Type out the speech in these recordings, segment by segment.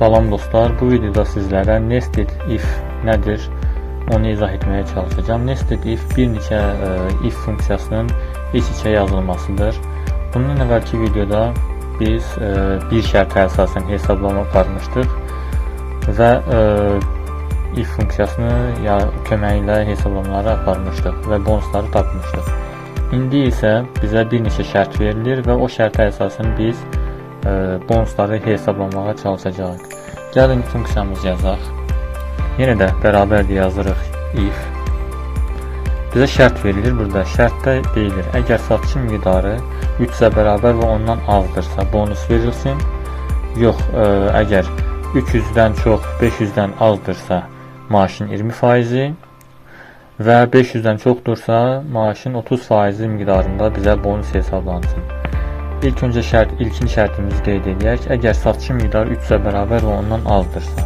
Salam dostlar, bu videoda sizlərə nested if nədir, onu izah etməyə çalışacağam. Nested if bir neçə if funksiyasının iç-içə yazılmasıdır. Bundan əvvəlki videoda biz bir şərtə əsasən hesablama aparmışdıq və if funksiyasını köməyi ilə hesablamaları aparmışdıq və bonusları tapmışdıq. İndi isə bizə bir neçə şərt verilir və o şərtə əsasən biz bonusları hesablamağa çalışacağıq. Gəlin funksiyamızı yazaq. Yenə də bərabərdir yazırıq if. Bizə şərt verilir burada. Şərtdə deyilir, əgər satışın miqdarı 3-ə bərabər və ondan azdırsa bonus verilsin. Yox, əgər 300-dən çox, 500-dən azdırsa maaşın 20%-i və 500-dən çoxdursa maaşın 30% miqdarında bizə bonus hesablansın. İlk öncə ilkin şərtimizi qeyd eləyək. Əgər satışın miqdarı 3-ə bərabər və ondan azdırsa,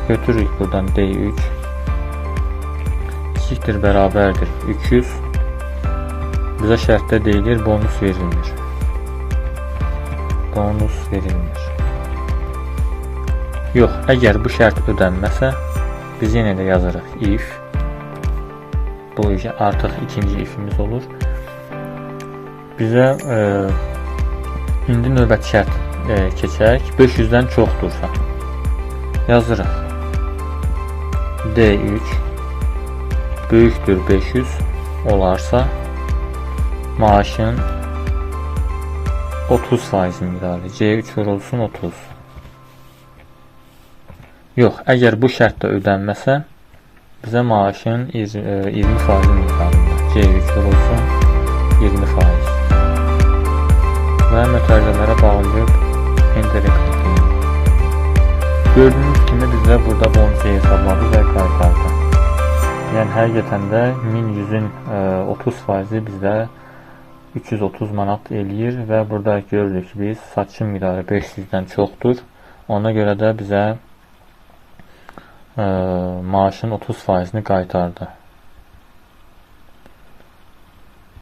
götürürük buradan D3 kiçikdir bərabərdir 300. Bizə şərtdə deyilir bonus verilmir. Bonus verilmir. Yox, əgər bu şərt ödənməsə, biz yenə də yazırıq if. Bu artıq ikinci ifimiz olur. Bizə indi növbəti şərt keçək. 500-dən çoxdursa yazırıq. D3 böyükdür 500 olarsa maaşın 30% miqdarı C3 vurulsun 30. Yox, əgər bu şərt də ödənməsə bizə maaşın 20% miqdarında C3 vurulsun 20% və mötərizələrə bağlayıb Enter-i klikləyin. Gördüyünüz kimi bizə burada bonusu hesabladı və qaytardı. Yəni həqiqətən də 1100-ün 30% bizdə 330 manat eləyir və burada görürük ki, biz satışın miqdarı 500-dən çoxdur. Ona görə də bizə maaşın 30%-ni qaytardı.